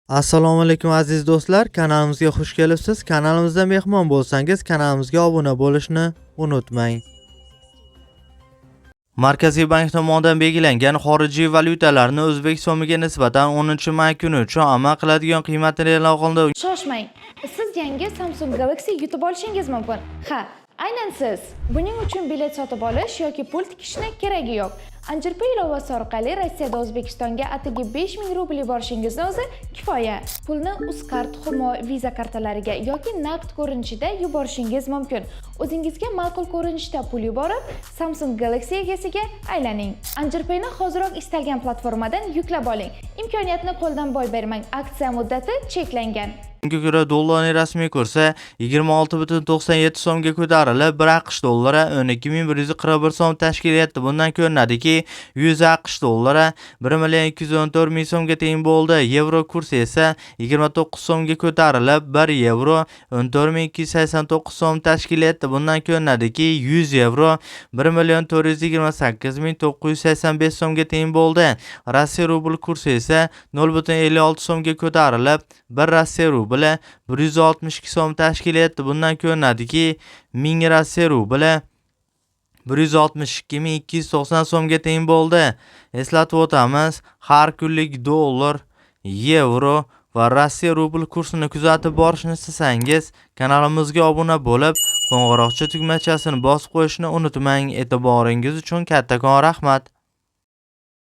Assalomu alaykum, aziz do'stlar, kanalimizga xush kelibsiz. Kanalimizda mehmon bo'lsangiz, kanalimizga obuna bo'lishni unutmang. Markaziy bank tomonidan belgilangan xorijiy valyutalarni o'zbek so'miga nisbatan 10-may kuni uchun amal qiladigan qiymatini e'lon qildi. Shoshmang. Siz yangi Samsung Galaxy yutib olishingiz mumkin. Ha, aynan siz. Buning uchun bilet sotib olish yoki pul tikishni keragi yo'q. Anjirpay ilovasi orqali Rossiyada O'zbekistonga atigi 5000 rubl yuborishingizni o'zi kifoya. Pulni Uzcard, Humo, Visa kartalariga yoki naqd ko'rinishida yuborishingiz mumkin. O'zingizga ma'qul ko'rinishda pul yuborib, Samsung Galaxy egasiga aylaning. Anjirpayni hoziroq istalgan platformadan yuklab oling. Imkoniyatni qo'ldan boy bermang. Aksiya muddati cheklangan. Unga ko'ra, dollarning rasmiy kursi 26,97 so'mga ko'tarilib, 1 AQSh dollari 12 141 so'm tashkil etdi. Bundan ko'rinadiki, 100 AQSh dollari 1 million 214 ming so'mga teng bo'ldi. Yevro kursi esa 29 so'mga ko'tarilib, 1 yevro 14 289 so'm tashkil etdi. Bundan ko'rinadiki, 100 yevro 1 million 428 ming 985 so'mga teng bo'ldi. Rossiya rubl kursi esa 0,56 so'mga ko'tarilib, 1 Rossiya rubli 162 so'm tashkil etdi. Bundan ko'rinadiki, 1000 Rossiya rubli 162 290 so'mga teng bo'ldi. Eslatib o'tamiz, har kunlik dollar, yevro va Rossiya rubl kursini kuzatib borishni istasangiz, kanalimizga obuna bo'lib, qo'ng'iroqcha tugmachasini bosib qo'yishni unutmang. E'tiboringiz uchun kattakon rahmat.